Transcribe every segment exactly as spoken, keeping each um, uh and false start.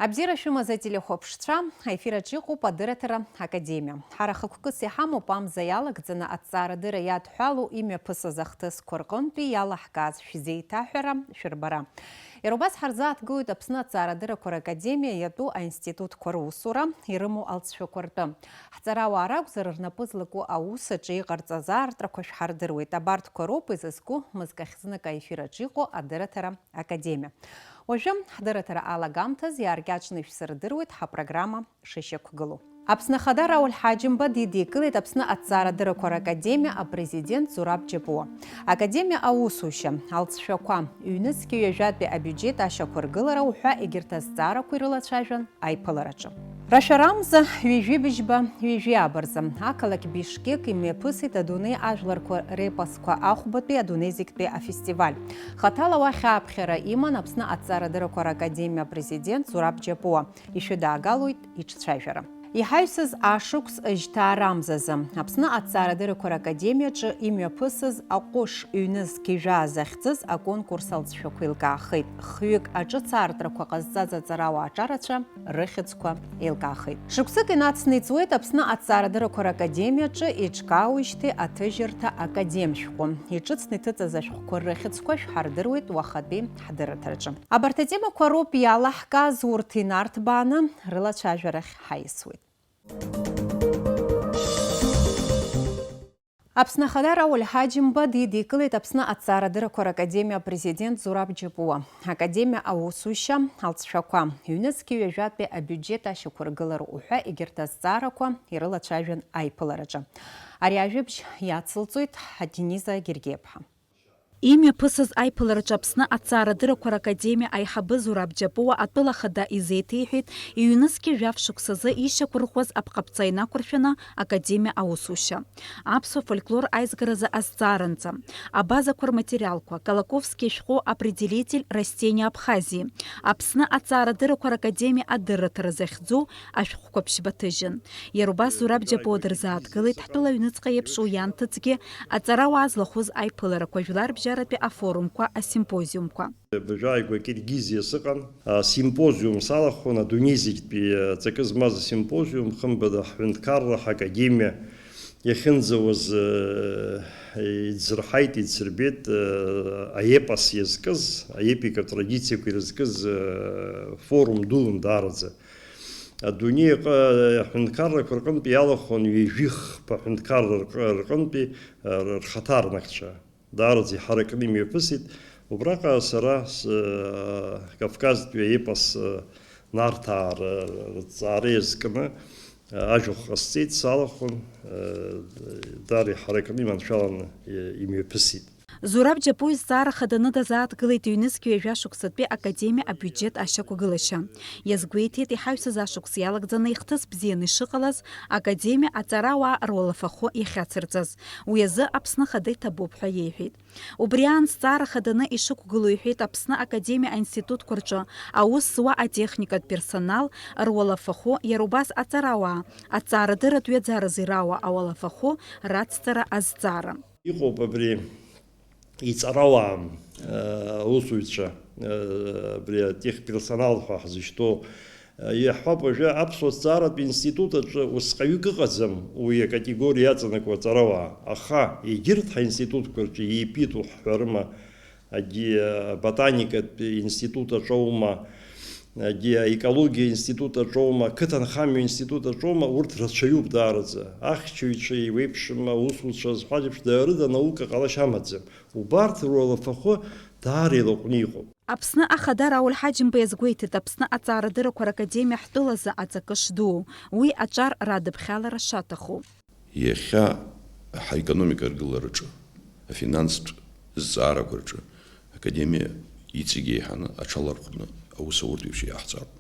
Абзиара шәымаз, ателехәаԥшцәа, аефир аҿы иҟоуп адырраҭара академиа. Ҳара хықәкыс иҳамоуп амза иалагӡаны аҭҵаарадырра иадҳәалоу имҩаԥысыз ахҭысқәа рҟынтәи иалаҳкааз шәзеиҭаҳәара, шәырбара. Иара убас ҳарзааҭгылоит Аԥсны аҭҵаарадыррақәа ракадемиа иатәу аинститутқәа русура, ирымоу алҵшәақәа ртәы. Ҳҵарауаа ракәзар, рнапы злаку аус аҿы иҟарҵаз аартрақәа шәҳардыруеит. Абарҭқәа роуп изызку мызкахь знык аефир аҿы иҟоу адырраҭара академиа. Уажәы ҳдырраҭара алагамҭаз иааркьаҿны ишәсырдыруеит ҳапрограмма шышьақәгылоу. Аԥсны Ахада Рауль Ҳаџьымба дидикылеит Аԥсны аҭҵаарадыррақәа ракадемиа апрезидент Зураб Џьапуа. Академиа аусушьа, алҵшәақәа, ҩнызқьи ҩажәатәи абиуџьет ашьақәыргылара уҳәа егьырҭ азҵаарақәа ирылацәажәан аиԥылараҿы. Рашәарамза, ҩажәи быжьба, ҩажәи абарза, ақалақь Бишкек имҩаԥысит адунеи ажәларқәа репосқәа ахәбатәи адунеи зегьтәи афестиваль. Хаҭала уахь ааԥхьара иман Аԥсны аҭҵаарадыррақәа ракадемиа апрезидент Зураб Џьапуа, ишәыдаагалоит иҿцәажәара. Иҳаҩсыз ашықәс жьҭаарамзазы, Аԥсны аҭҵаарадыррақәа ракадемиаҿы имҩаԥысыз аҟәыш ҩнызқь жәаа захьӡыз аконкурс алҵшәақәа еилкаахеит. Хҩык аҿыц аартрақәа ҟазҵаз аҵарауаа аҿарацәа рыхьӡқәа еилкаахеит. Шықәсык инацны иҵуеит Аԥсны аҭҵаарадыррақәа ракадемиаҿы иҿкаауеижьҭеи аҭыжьырҭа академ шәҟәы. Иҿыцны иҭыҵыз ашәҟәқәа рыхьӡқәа шәҳардыруеит уахатәи ҳдырраҭараҿы. Абарҭ атемақәа роуп иалаҳкааз, урҭ инарҭбааны рылацәажәарахь ҳаисуеит. Аԥсны Ахада Рауль Ҳаџьымба дидикылеит Аԥсны аҭҵаарадыррақәа ракадемиа апрезидент Зураб Џьапуа. Академиа аусушьа, алҵшәақәа, ҩнызқьи ҩажәатәи абиуџьет ашьақәыргылара уҳәа егьырҭ азҵаарақәа ирылацәажәан аиԥылараҿы. Ари ажәабжь иацылҵоит Ҳадиниза Гергиаԥҳа. Имҩаԥысыз аиԥылараҿы Аԥсны аҭҵаарадыррақәа ракадемиа аиҳабы Зураб Џьапуа атәыла ахада изеиҭеиҳәеит, иҩнызқьи жәаф шықәсазы ишьақәырӷәӷәаз апҟаԥҵа инақәыршәаны академиа аусушьа, аԥсуа фольклор аизгаразы азҵааранӡа, абазақәа рматериалқәа, Колоковски ишәҟәы Определитель растения Абхазии, Аԥсны аҭҵаарадыррақәа ракадемиа адырраҭара захьӡу ашәҟәқәа ԥшьба ҭыжьын. Иара убас Зураб Џьапуа дырзааҭгылеит ҳтәыла аҩныҵҟа еиԥш уи анҭыҵгьы аҵарауаа злахәыз аиԥыларақәа, жәларбжьаратәи афорумқәа, асимпозиумқәа. Абыржәы ааигәа Киргизиа сыҟан. Асимпозиум салахәын, адунеи зегьтәи аҵакы змаз асимпозиум, хымԥада, ҳҳәынҭқарра ҳакадемиа иахьынӡауаз, э, иӡырҳаит, иӡсырбеит, э, аепос иазкыз, аепикатә традициақәа ирызкыз, э, форум дуун даараӡа. Адунеи аҟы-, аҳәынҭқаррақәа рҟынтә иалахәын ҩажәихԥа ҳәынҭқарра рҟ-, рҟынтәи, э, рхаҭарнакцәа. Даараӡа иҳаракны имҩаԥысит. Убраҟа сара с-, Кавказтәи аепос, э, Нарҭаа ры-, рыҭҵаара иазкны, э, ажәахә ҟасҵеит, салахәын, э, даара иҳаракны иманшәаланы, э, имҩаԥысит. Зураб Џьапуа изҵаара хаданы дазааҭгылеит ҩнызқь ҩажәа шықәсатәи академиа абиуџьет ашьақәгылашьа. Иазгәеиҭеит, иҳаҩсыз ашықәс иалагӡаны ихҭыс бзианы ишыҟалаз, академиа аҵарауаа руалафахәы иахьацырҵаз. Уи азы Аԥсны Ахада иҭабуп ҳәа иеиҳәеит. Убри аан зҵаара хаданы ишықәгылоу иҳәеит Аԥсны Академиа аинститутқәа рҿы аус зуа атехникатә персонал руалафахәы, иара убас аҵарауаа, аҭҵаарадырратә ҩаӡаразы ирауа ауалафахәы рацҵара азҵаара. Иҟоуп абри иҵарауаа, э, аусзуҩцәа, э, абри атехперсонал ҳәа ҳзышьҭоу, э, иаҳҳәап, уажәы аԥсуа ҭҵааратә институт аҿы усҟаҩык ыҟаӡам уи акатегориа иаҵанакуа аҵарауаа, аха егьырҭ ҳаинститутқәа рҿы еиԥитәу ҳҳәарыма, егьи, э, аботаникатә институт аҿоума, егьи аекологиа институт аҿоума, ақыҭанхамҩа институт аҿоума, урҭ рацәаҩуп даараӡа. Ахьчаҩцәа еиуеиԥшым, аусуцәа зҳәаз еиԥш, даарыда анаука ҟалашьа амаӡам. Убарҭ руалафахәы даара илаҟәны иҟоуп. Аԥсны Ахада Рауль Ҳаџьымба иазгәеиҭеит Аԥсны аҵаарадыррақәа ракадемиа ҳтәылазы аҵакы шдуу, уи аҿар радыԥхьалара шаҭаху. Иахьа ҳаекономика аргылараҿы, афинанстә зҵаарақәа рҿы академиа иҵегь еиҳаны аҽалархәны аус ауртә еиԥш иаҳҵароуп.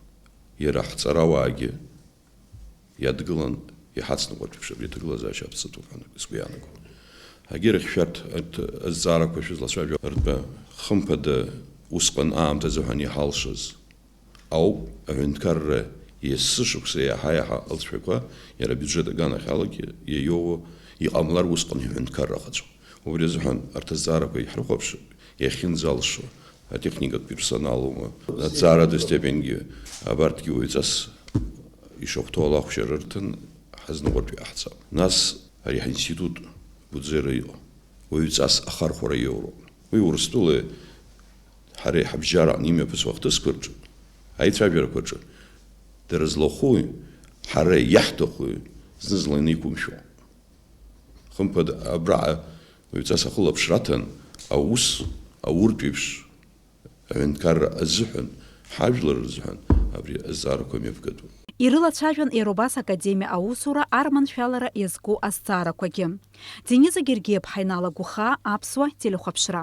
Иара ҳҵарауаагьы иадгылан иҳацныҟәартә еиԥш абри аҭагылазаашьа аԥҵатәуп ҳәа сгәы иаанагоит. Егьырахь шәарҭ арҭ азҵаарақәа шәызлацәажәо ртәы, хымԥада, усҟан аамҭазы ҳәа иҳалшаз ауп аҳәынҭқарра есышықәса иаҳа-иаҳа алҵшәақәа иара абиуџьет аганахьалагьы иаиоуа, иҟамлар усҟан иҳәынҭқарра ҟаҵо. Убри азыҳәан арҭ азҵаарақәа иҳарыхәаԥшып, иахьынӡалшо, Атехникатә персоналума, аҭҵааратә степенгьы, абарҭгьы уаҩҵас ишахәҭоу ала ахәшьара рҭан, ҳазныҟәартә иҟаҳҵап. Нас ари ҳинститут Гәыӡера иҟоу, уаҩҵас ахархәара иоуроуп. Уи Урыстәылеи ҳареи ҳабжьараҟны имҩаԥысуа ахҭысқәа рҿы, аицәажәарақәа рҿы, дара злахәуи, ҳара иаҳҭахуи зны-зынла ианеиқәымшәо. Хымԥада, абраҟа уаҩҵас ахылаԥшра аҭан, аус, ауртә еиԥш, аҳәынҭқарра азыҳәан, ҳажәлар рзыҳәан абри азҵаарақәа мҩаԥгатәуп. Ирылацәажәан иара убас академиа аусура арманшәалара иазку азҵаарақәагьы. Дениза Гергиаԥҳа иналагәыхаа аԥсуа телехәаԥшра.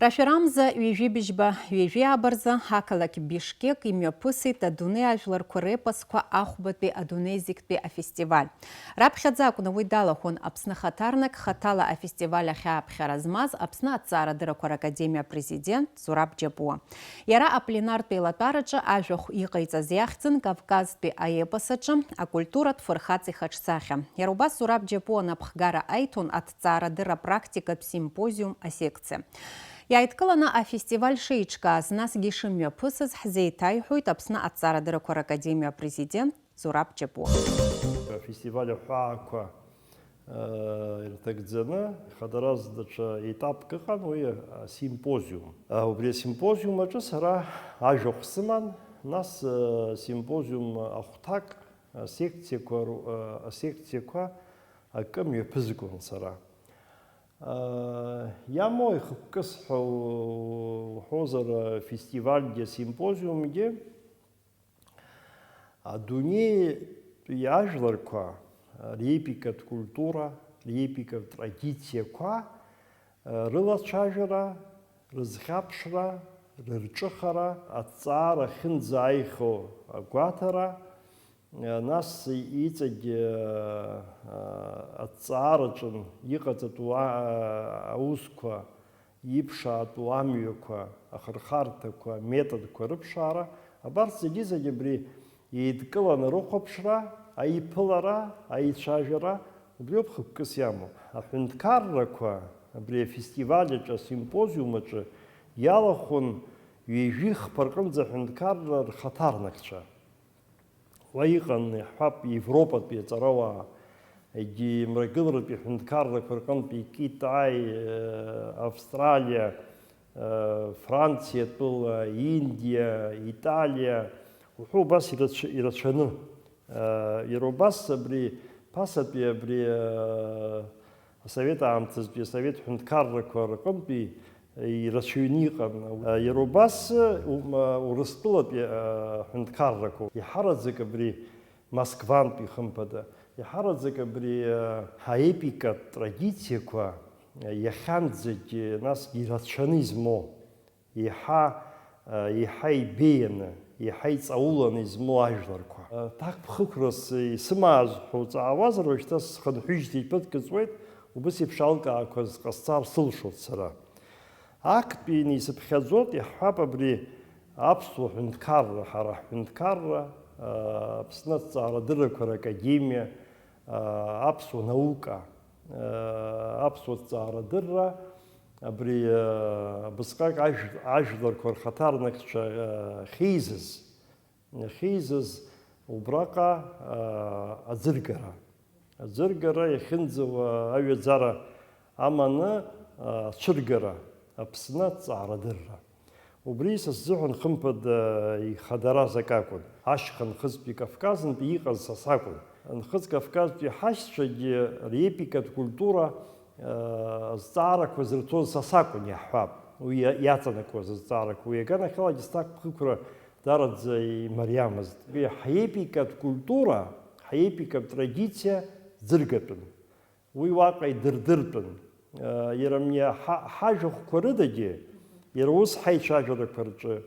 Рашәарамза ҩажәи быжьба ҩажәи ааба рзы ақалақь Бишкек имҩаԥысит адунеи ажәларқәа репосқәа ахәбатәи адунеи зегьтәи афестиваль. Раԥхьаӡа акәны уи далахәын Аԥсны хаҭарнак хаҭала афестиваль ахь ааԥхьара змаз Аԥсны аҭҵаарадыррақәа ракадемиа апрезидент Зураб Џьапуа. Иара апленартә еилатәараҿы ажәахә иҟаиҵаз иахьӡын Кавказтәи аепос аҿы акультуратә фырхаҵа ихаҿсахьа. Иара убас Зураб Џьапуа напхгара аиҭон аҭҵаарадырра практикатә симпозиум асекциа. Иааидкыланы афестиваль шеиҿкааз, насгьы ишымҩаԥысыз ҳзеиҭаиҳәоит Аԥсны аҭҵаарадыррақәа ракадемиа апрезидент Зураб Џьапуа. Афестиваль аҳәаақәа, э, ирҭагӡаны, ихадараз даҽа етапк ыҟан, уи асимпозиум. Э, убри асимпозиум аҿы сара ажәахә сыман, нас, э, симпозиум ахәҭак, асекциақәа ру-, э, асекциақәа акы мҩаԥызгон сара. Э, иамоу ихықәкыс ҳәа у-, уҳәозар, афестивальгьы асимпозиумгьы, Адунеитәи ажәларқәа реепикатә культура, реепикатә традициақәа, рылацәажәара, рызхьаԥшра, рырҿыхара, аҭҵаара ахьынӡааихьоу агәаҭара, нас иҵегь аҭҵаараҿы иҟаҵатәу аусқәа иԥшаатәу амҩақәа, ахырхарҭақәа, аметодқәа рыԥшаара, абарҭ зегьы-зегьы абри еидкыланы рыхәаԥшра, аиԥылара, аицәажәара, убриоуп хықәкыс иамоу. Аҳәынҭқаррақәа абри афестиваль аҿы, асимпозиум аҿы иалахәын ҩажәи хԥа рҟынӡа аҳәынҭқарра рхаҭарнакцәа. Уа иҟан, иаҳҳәап, Европатәи аҵарауаа, егьи мрагыларатәи аҳәынҭқаррақәа рҟынтәи Китай, Австралиа, Франциатәыла, Индиа, Италиа, уҳәа убас ирацәа-, ирацәаны. Иара убас абри ԥасатәи абри Асовет аамҭазтәи асовет ҳәынҭқаррақәа рҟынтәи ирацәаҩны иҟан. Иара убас Урыстәылатәи аҳәынҭқаррақәа, иаҳараӡак абри Москвантәи, хымԥада, иаҳараӡак абри аепикатә традициақәа иахьанӡагьы насгьы ирацәаны измоу, еиҳа, еиҳа ибеианы, еиҳа иҵауланы измоу ажәларқәа. Ҭакԥхықәрас исымааз ҳәа уҵаауазар, уажәшьҭа схынҳәыжьҭеи ԥыҭк ыҵуеит, убыс еиԥш алкаақәа зҟасҵар сылшоит сара. Актәи инеисыԥхьаӡоит, иаҳҳәап, абри аԥсуа ҳәынҭқарра, ҳара ҳҳәынҭқарра, Аԥсны аҭҵаарадыррақәа ракадемиа, аԥсуа наука, аԥсуа ҭҵаарадырра, абри, абысҟак ажә-, ажәларқәа рхаҭарнакцәа, ахьеизаз, ахьеизаз убраҟа, аӡыргара. Аӡыргара иахьынӡауа аҩаӡара аманы, ацәыргара, Аԥсны аҭҵаарадырра. Убри са сзыҳәан, хымԥада, ихадараз акы акәын. Ашьха Нхыҵтәи Кавказынтәи иҟаз са сакәын. Нхыҵ Кавказтәи ҳашьцәагьы реепикатә культура, э, азҵаарақәа зырҭоз са сакәын, иаҳҳәап. Уи иа-, иаҵанакуаз азҵаарақәа. Уи аганахьалагьы сҭакԥхықәра дараӡа имариамызт. Уи ҳепикатә культура, ҳепикатә традициа ӡыргатәын. Уи уаҟа идырдыртәын. Иара абни ҳа-, ҳажәахәқәа рыдагьы, иара ус ҳаицәажәарақәа рҿы,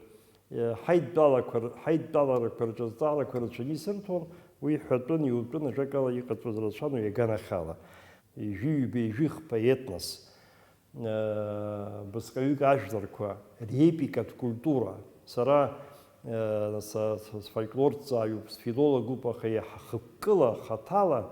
ҳаидтәалақәа р-, ҳаидтәаларақәа рҿы азҵаарақәа рацәаны исырҭон, уи ҳәатәын, иутәын, ажәакала, иҟаҵәҟьаз рацәан уи аганахьала. Ижәи-ҩбеи, ижәи хԥа етнос, бысҟаҩык ажәларқәа, реепикатә культура. Сара, са, са, сфольклорҭҵааҩуп, сфилологуп, аха иаҳа хықәкыла, хаҭала,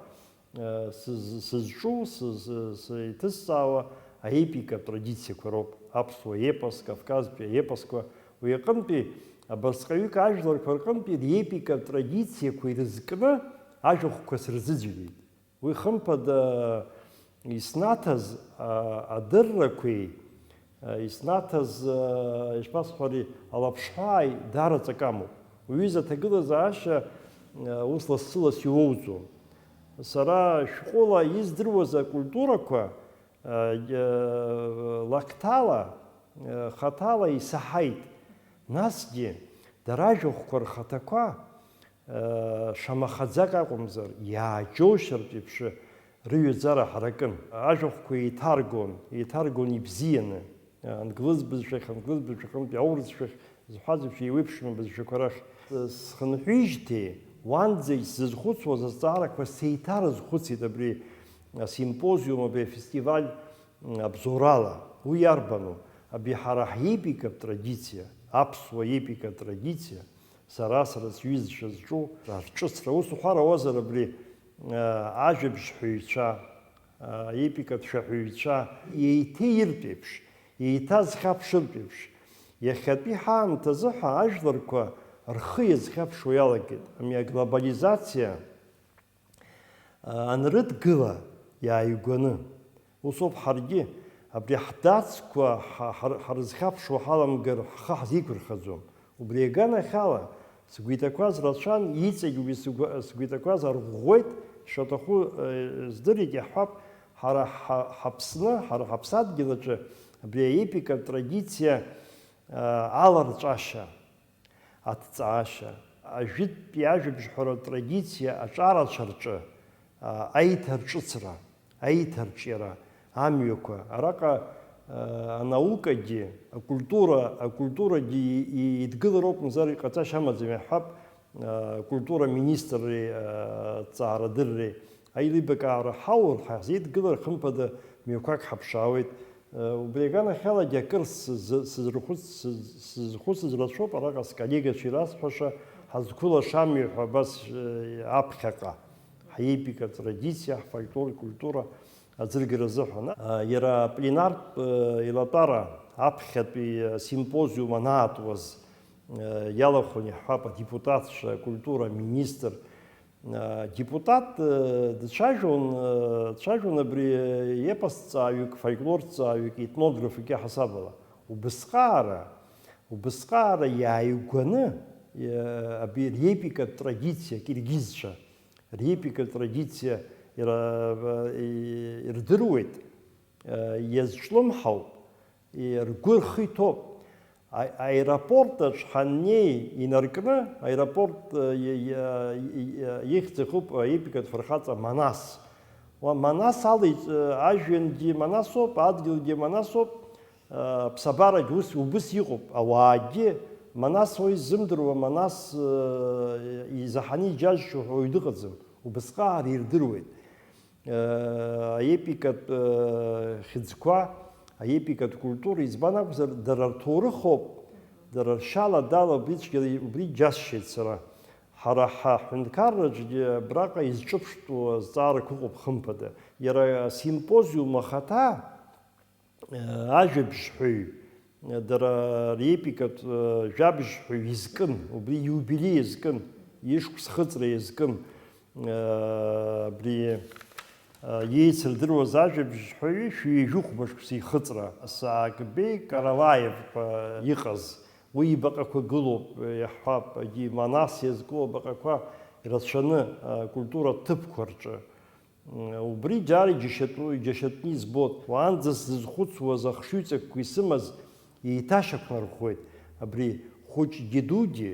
сыз-, сызҿу, сыз-, сеиҭысҵаауа аепикатә традициақәа роуп, аԥсуа епос, кавказтәи аепосқәа. Уи аҟынтәи абасҟаҩык ажәларқәа рҟынтәи реепикатә традициақәа ирызкны ажәахәқәа сырзыӡырҩит. Уи хымԥада иснаҭаз, а, адыррақәеи, а, иснаҭаз, а, ишԥасҳәари, алаԥшҳәааи даараӡа акы амоуп. Уҩыза аҭагылазаашьа, а, ус лассы-ласс иуоуӡом. Сара шәҟәыла издыруаз акультурақәа, а, лакҭала, а, хаҭала исаҳаит. Насгьы дара ажәахәқәа рхаҭақәа, шамахаӡак акәымзар, иааџьоушьартә еиԥш рыҩаӡара ҳаракын. Ажәахәқәа еиҭаргон, еиҭаргон ибзианы. Англыз бызшәахь, англыз бызшәахьынтәи аурыс шәахь зҳәаз еиԥш еиуеиԥшым абызшәақәа рахь. Схынҳәижьҭеи, уанӡагь сзызхәыцуаз азҵаарақәа сеиҭарызхәыцит абри асимпозиум, абри афестиваль абзоурала. Уи иарбану? Абри ҳара ҳепикатә традициа, аԥсуа епикатә традициа, сара, сара сҩызцәа зҿу рҿыцра, ус уҳәар ауазар, абри, а, ажәабжь ҳәаҩцәа, а, епикатә шәаҳәаҩцәа еиҭаиртә еиԥш, еиҭазхьаԥшыртә еиԥш, иахьатәи ҳаамҭазы ҳәа ажәларқәа рхы иазхьаԥшуа иалагеит. Ами аглобализациа анрыдгыла иааигәаны. Усоуп ҳаргьы, абри ҳдацқәа ҳа-, ҳар-, ҳарызхьаԥшуа ҳаламгар, ҳхы ҳзеиқәырхаӡом. Убри аганахьала, сгәы иҭақәаз рацәан, иҵегь уи сгәы, сгәы иҭақәаз арӷәӷәеит, ишаҭаху, э, здырит, иаҳҳәап, ҳара ҳа-, ҳаԥсны, ҳара ҳаԥсадгьыл аҿы абри аепикатә традициа, э, аларҵәашьа. Аҭҵаашьа, ажәытәтәи ажәабжьҳәара традициа аҿарацәа рҿы, а, аиҭарҿыцра, аиҭарҿиара амҩақәа, араҟа, а, анаукагьы, акультура, акультурагьы и-, и-, идгылароуп, мамзар иҟаҵашьа амаӡам, иаҳҳәап, а, акультура министрреи, а, аҭҵаарадырреи. Аилибакаара ҳаур, ҳазеидгылар, хымԥада, мҩақәак ҳаԥшаауеит. Убри аганахьалагьы акыр сзы-, сызрыхәыц-, сыз-, сызхәыцыз рацәоуп, араҟа сколлегацәа ирасҳәаша, ҳазқәылаша амҩа ҳәа абас, э, аԥхьаҟа, ҳаепика традициа, ҳфольклор, культура аӡыргара азыҳәан. А, иара апленартә, э, еилатәара аԥхьатәи, э, симпозиум анаатуаз, э, иалахәын, иаҳҳәап, адепутатцәа, акультура аминистр, Депутат дцәажәон, дцәажәон абри епосҭҵааҩык, фольклорҭҵааҩык, етнографык иаҳасабала. Убысҟаара, убысҟаара иааигәаны, абри репикатә традициа, акиргизцәа репикатә традициа ира-, ирдыруеит, иазҿлымҳауп. Ргәы рхы иҭоуп. А-, аеропорт аҿ ҳаннеи, инаркны, аеропорт, э, и-, и-, и-, и-, ихьӡ ахуп, э, епикатә фырхаҵа Манас. Уа Манас ала иҵ-, э, ажәҩангьы Манасоуп, адгьылгьы Манасоуп, э, аԥсабарагь ус, убыс иҟоуп. Ауаагьы Манас уаҩы иззымдыруа, Манас, э, изаҳаны иџьазшьо ҳәа уаҩ дыҟаӡам. Убысҟаара ирдыруеит. Аепикатә, э, хьыӡқәа, аепикатә культура, избан акәзар, дара рҭоурыхоуп, дара ршьала дала убри цәгьала, убри џьасшьеит сара. Ҳара ҳаҳәынҭқарраҿгьы абраҟа изҿыԥштәу азҵаарақәа ыҟоуп, хымԥада. Иара асимпозиум ахаҭа, ажәабжьҳәаҩ, дара реепикатә, э, жәабжьҳәаҩ изкын, убри иубилеи иазкын, ишықәс хыҵра иазкын, э, абри, э, иеицырдыруаз ажәабжьҳәаҩы шәи жәохә мышқәса ихыҵра, Саакбеи Караваев ҳәа иҟаз, уи ибаҟақәа гылоуп, иаҳҳәап, егьи Манас иазку абаҟақәа ирацәаны, акультуратә ҭыԥқәа рҿы. Убри џьара иџьашьатәу, иџьашьатәны избоит. Уаанӡа сзызхәыцуаз ахшыҩҵакқәа исымаз еиҭашьақәнарӷәӷәеит. Абри хәыҷгьы дугьы,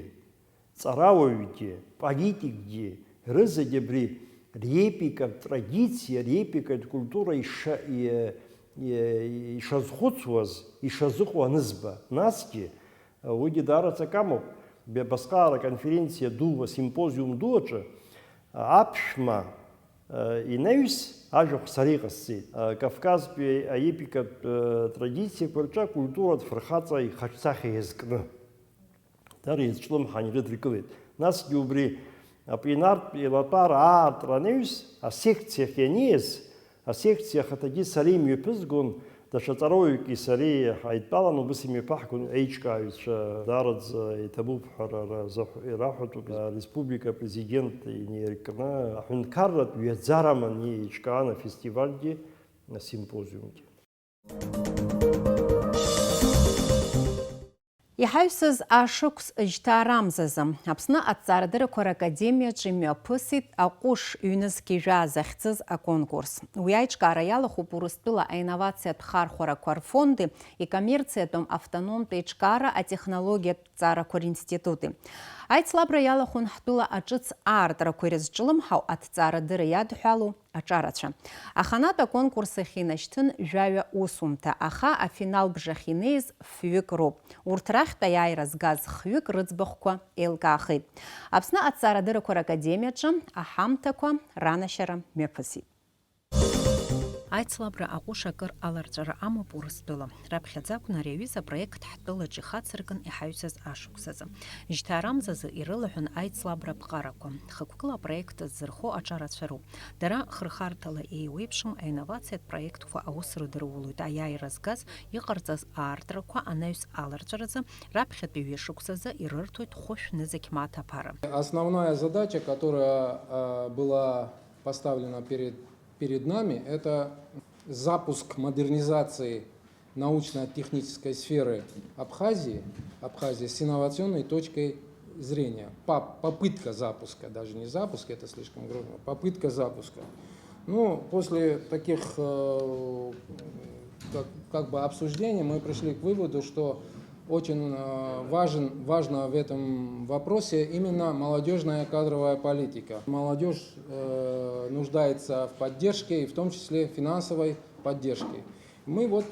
ҵарауаҩгьы, политикгьы, рызегь абри реепикатә традициа, реепикатә культура иша-, и-, и-, ишазхәыцуаз, ишазыҟоу анызба. Насгьы, Уигьы даара ҵакы амоуп. Абасҟаара аконференциа ду, асимпозиум ду аҿы аԥшәма, э, инаҩс ажәахә сара иҟасҵеит. Э, Кавказтәи аепикатә, э, традициақәа рҿы акультуратә фырхаҵа ихаҿсахьа иазкны. Дара иазҿлымҳан ирыдыркылеит. Насгьы убри Апленартә еилатәара аартра анаҩс, асекциахь ианиас, асекциа ахаҭагьы сара имҩаԥызгон, даҽа ҵарауаҩки сареи ҳаидтәалан убыс имҩаԥаҳгон аиҿкааҩцәа. Даараӡа иҭабуп ҳәа ра-, ра-, заҳ-, ираҳәатәуп, ареспублика апрезидент инеиркны аҳәынҭқарратә ҩаӡараман иеиҿкаан афестивальгьы, асимпозиумгьы. Иҳаҩсыз ашықәс жьҭаарамзазы, Аԥсны аҭҵаарадырақәа ракадемиаҿы имҩаԥысит аҟәыш ҩнызқь жәаа захьӡыз аконкурс. Уи аиҿкаара иалахәуп Урыстәыла аинновациатә хархәарақәа рфонди икоммерциатәым автономтә еиҿкаара атехнологиатә ҭҵаарақәа ринститути. Аицлабра иалахәын ҳтәыла аҿыц аартрақәа ирызҿлымҳау аҭҵаарадырра иадҳәалоу аҿарацәа. Аханатә аконкурс ахь инашьҭын жәаҩа усумҭа, аха афинал бжахь инеиз фҩык роуп. Урҭ рахьтә аиааира згаз хҩык рыӡбахәқәа еилкаахеит. Аԥсны аҭҵаарадыррақәа ракадемиаҿы аҳамҭақәа ранашьара мҩаԥысит. Аицлабра аҟәыш акыр аларҵәара амоуп Урыстәыла. Раԥхьаӡа акәны ари аҩыза апроект ҳтәылаҿ ихацыркын иҳаҩсыз ашықәсазы. Жьҭаарамзазы ирылаҳәон аицлабра аԥҟарақәа. Хықәкыла апроект ззырхо аҿарацәа роуп. Дара хырхарҭала еиуеиԥшым аинновациатә проектқәа аус рыдырулоит, аиааира згаз иҟарҵаз аартрақәа анаҩс аларҵәаразы раԥхьатәи ҩышықәсазы ирырҭоит хәышә нызқь мааҭ аԥара. Основная задача, которая, э, была поставлена перед, перед нами, это запуск модернизации научно-технической сферы Абхазии, Абхазии с инновационной точкой зрения. Поп-, попытка запуска, даже не запуск, это слишком громко, попытка запуска. Ну, после таких, э, как, как бы обсуждений мы пришли к выводу, что очень, э, важен, важно в этом вопросе именно молодежная кадровая политика. Молодежь, э, нуждается в поддержке, и в том числе финансовой поддержке. Мы вот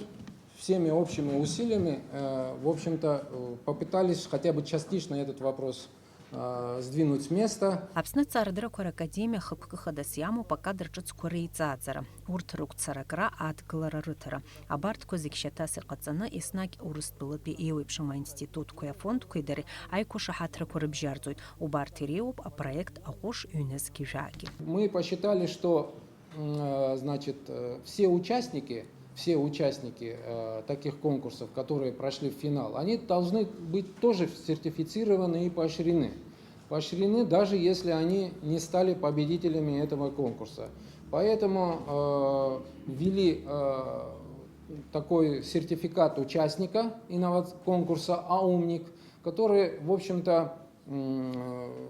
всеми общими усилиями, э, в общем-то, э, попытались хотя бы частично этот вопрос, э, сдвинуть с места. Аԥсны аҭҵаарадыррақәа ракадемиа хықәкы хадас иамоуп акадр ҿыцқәа реиҵааӡара, урҭ рықәцаракра, адгылара рыҭара. Абарҭқәа зегь шьаҭас иҟаҵаны, еснагь Урыстәылатәи еиуеиԥшым аинститутқәеи афондқәеи дареи аиқәышаҳаҭрақәа рыбжьарҵоит. Убарҭ иреиуоуп апроект аҟәыш ҩнызқь жәаагьы. Мы посчитали, что, м, э, значит, э, все участники, все участники, э, таких конкурсов, которые прошли в финал, они должны быть тоже сертифицированы и поощрены. Поощрены, даже если они не стали победителями этого конкурса. Поэтому, э, ввели, э, такой сертификат участника инновац-, конкурса «Аумник», который, в общем-то, м, э,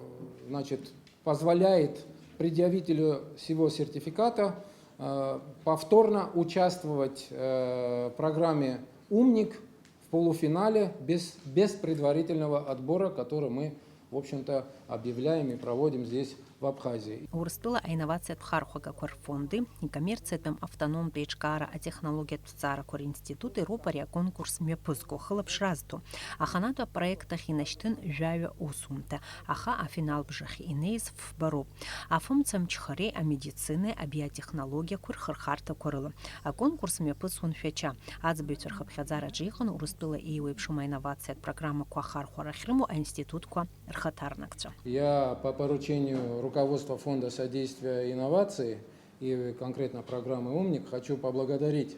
значит, позволяет предъявителю сего сертификата, э, повторно участвовать, э, в программе «Умник» в полуфинале без, без предварительного отбора, который мы, в общем-то, объявляем и проводим здесь, в Абхазии. Урыстәыла аинновациатә хархәагақәа рфонди икоммерциатәым автономтә еиҿкаара атехнологиатә ҭҵаарақәа ринститути роуп ари аконкурс мҩаԥызго, хылаԥшра азҭо. Аханатә апроект ахь инашьҭын жәаҩа усумҭа, аха афинал бжахь инеиз фба роуп. Афымца амчхареи амедицинеи абиотехнологиақәеи рхырхарҭақәа рыла. Аконкурс мҩаԥысуан Шәача. Аӡбаҩцәа рхыԥхьаӡараҿы иҟан Урыстәыла еиуеиԥшым аинновациатә программақәа ахархәара ахьрымоу аинститутқәа рхаҭарнакцәа. Я по поручению руководства Фонда содействия инноваций и конкретно программы «Умник» хочу поблагодарить,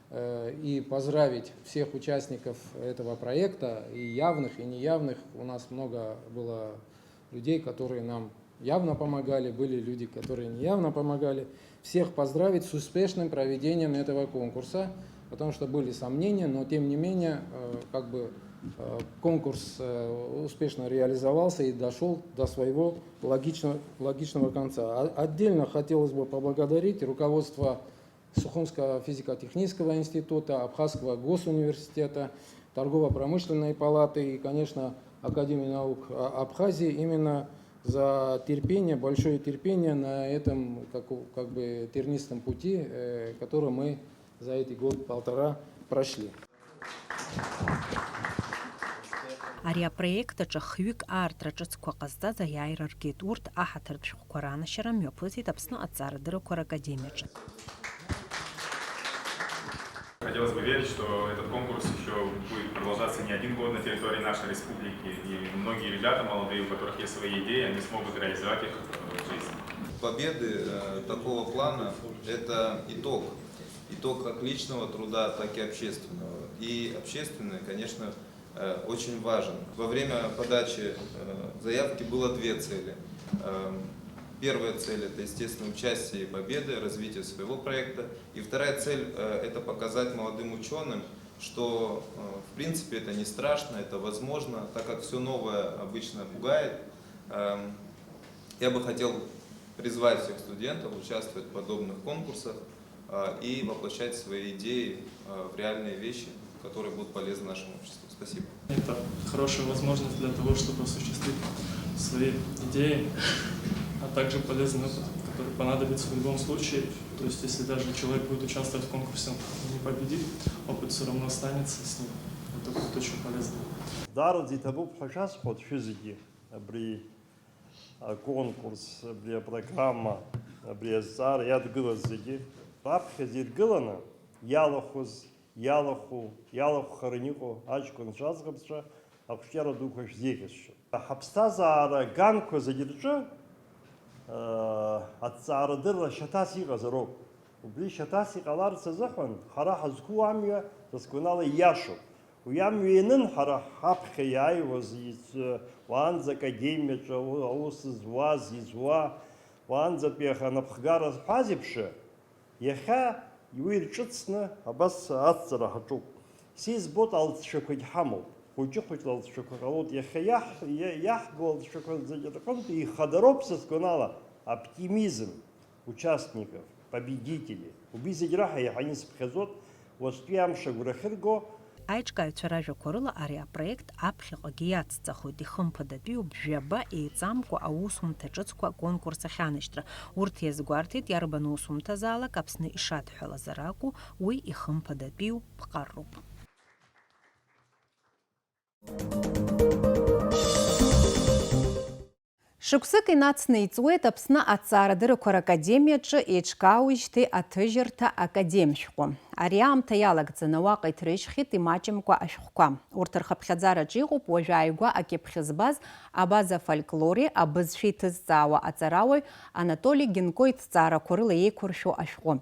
э, и поздравить всех участников этого проекта, и явных, и неявных. У нас много было людей, которые нам явно помогали, были люди, которые неявно помогали. Всех поздравить с успешным проведением этого конкурса, потому что были сомнения, но тем не менее, э, как бы, э, конкурс, э, успешно реализовался и дошёл до своего логично-, логичного конца. А, отдельно хотелось бы поблагодарить руководство Сухумского физико-технического института, Абхазского госуниверситета, торгово-промышленной палаты и, конечно, Академии наук, а, Абхазии именно за терпение, большое терпение на этом, как у-, как бы, тернистом пути, э, который мы за эти год-полтора прошли. Ари апроект аҿы хҩык аартра ҿыцқәа ҟазҵаз аиааира ргеит, урҭ аҳаҭыртә шәҟәқәа ранашьара мҩаԥысит Аԥсны аҭҵаарадыррақәа ракадемиаҿы. Хотелось бы верить, что этот конкурс еще будет продолжаться не один год на территории нашей республики, и многие ребята молодые, у которых есть свои идеи, они смогут реализовать их в жизни. Победы э, такого плана — это итог. Итог как личного труда, так и общественного. И общественный, конечно, э, очень важен. Во время подачи э, заявки было две цели. Эм, Первая цель — это, естественно, участие и победы, развитие своего проекта. И вторая цель э, — это показать молодым ученым, что, э, в принципе, это не страшно, это возможно, так как все новое обычно пугает. Эм, Я бы хотел призвать всех студентов участвовать в подобных конкурсах э, и воплощать свои идеи э, в реальные вещи, которые будут полезны нашему обществу. Спасибо. Это хорошая возможность для того, чтобы осуществить свои идеи, а также полезный опыт, который понадобится в любом случае. То есть, если даже человек будет участвовать в конкурсе, он не победит, опыт все равно останется с ним. Это будет очень полезно. Дараӡа иҭабуп ҳәа шәасҳәоит шәызегьы абри аконкурс, абри апрограмма, абри азҵаара иадгылаз зегьы. Раԥхьаӡа иргыланы иалахәыз, иалахәу, иалахәхаран иҟоу аҷкәынцәа аӡӷабцәа ақәҿиара дуқәа шәзеиӷьасшьоит. Ҳаԥсҭазаара аганқәа зегьы рҿы, аа, аҭҵаарадырра шьаҭас иҟазароуп. Убри шьаҭас иҟаларц азыҳәан ҳара ҳазқәу амҩа, са сгәанала, ииашоуп. Уи амҩа ианын ҳара ҳаԥхьа иааиуаз, ицәы-, уаанӡа академиаҿы аус зуаз, изуа, уаанӡатәи анапхгара зҳәаз еиԥш, иахьа уи рҿыцны абас аҵҵара ҳаҿуп. Сизбоит, алҵшәақәагь ҳамоуп, хәыҷы-хәыҷла алҵшәақәа ҟалоит. Иахьа иаҳ-, иа-, иаҳбо алҵшәақәа зегьы рҟынтә ихадароуп, са сгәанала, оптимизм участников, победителей. Убри зегь раҳа еиҳа исыԥхьаӡоит уаҵәтәи амш агәра ахьырго. Аиҿкааҩцәа ражәақәа рыла, ари апроект аԥхьаҟагьы иацҵахоит, ихымԥадатәиуп жәаба еиҵамкәа аусумҭа ҿыцқәа аконкурс ахьанашьҭра. Урҭ иазгәарҭеит, иарбан усумҭазаалак Аԥсны ишадҳәалаз ракәу, уи ихымԥадатәиу ԥҟарроуп. Шықәсык инацны иҵуеит Аԥсны аҭҵаарадыррақәа ракадемиаҿы еиҿкаауеижьҭеи аҭыжьырҭа академ шәҟәы. Ари аамҭа иалагӡаны уаҟа иҭрыжьхьеит имаҷымкәа ашәҟәқәа. Урҭ рхыԥхьаӡараҿы иҟоуп уажәы ааигәа акьыԥхь збаз абаза фольклори абызшәеи иҭызҵаауа аҵарауаҩ Анатоли Гинко иҭҵаарақәа рыла еиқәыршәу ашәҟәы.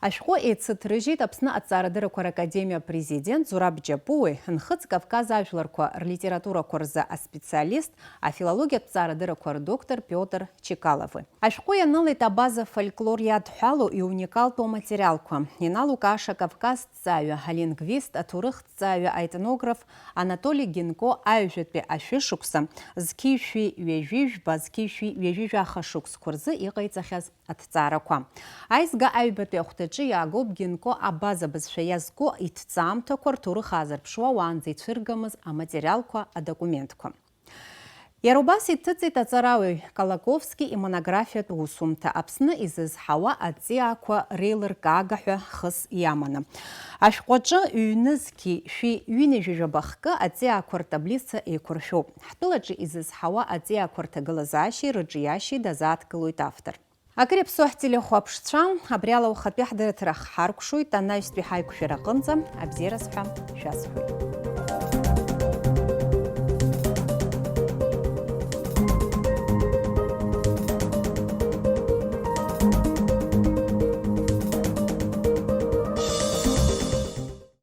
Ашәҟәы еицыҭрыжьит Аԥсны аҭҵаарадыррақәа ракадемиа апрезидент Зураб Џьапуи, Нхыҵ Кавказ ажәларқәа рлитературақәа рзы аспециалист, афилологиатә ҭҵаарадыррақәа рдоктор Пиотр Чекалови. Ашәҟәы ианылеит абаза фольклор иадҳәалоу иуникалтәу аматериалқәа. Ианалукааша, кавказҭҵааҩы, алингвист, аҭоурыхҭҵааҩы, аетнограф Анатоли Гинко аҩажәатәи ашәышықәса, зқьи шәи ҩажәи жәба, зқьи шәи ҩажәи жәаха шықәсқәа рзы иҟаиҵахьаз аҭҵаарақәа. Аизга аҩбатәи ахәҭаҿы иаагоуп Гинко абаза бызшәа иазку иҭҵаамҭақәа рҭоурых аазырԥшуа уаанӡа ицәыргамыз аматериалқәа, адокументқәа. Иара убас иҭыҵит аҵарауаҩ Колаковски имонографиатә усумҭа, Аԥсны изызҳауа аҵиаақәа реилыркаага ҳәа хыс иаманы. Ашәҟәаҿы ҩнызқьи шәи ҩынҩажәи жәаба хкы аҵиаақәа ртаблица еиқәыршәоуп. Ҳтәылаҿы изызҳауа аҵиаақәа рҭагылазаашьеи рыҿиашьеи дазааҭгылоит автор. Акыр иаԥсоу ҳтелехәаԥшцәа, абри ала уахатәи ҳдырраҭара ҳаркәшоит, анаҩстәи ҳаиқәшәара аҟынӡа абзиараз ҳәа шәасҳәоит.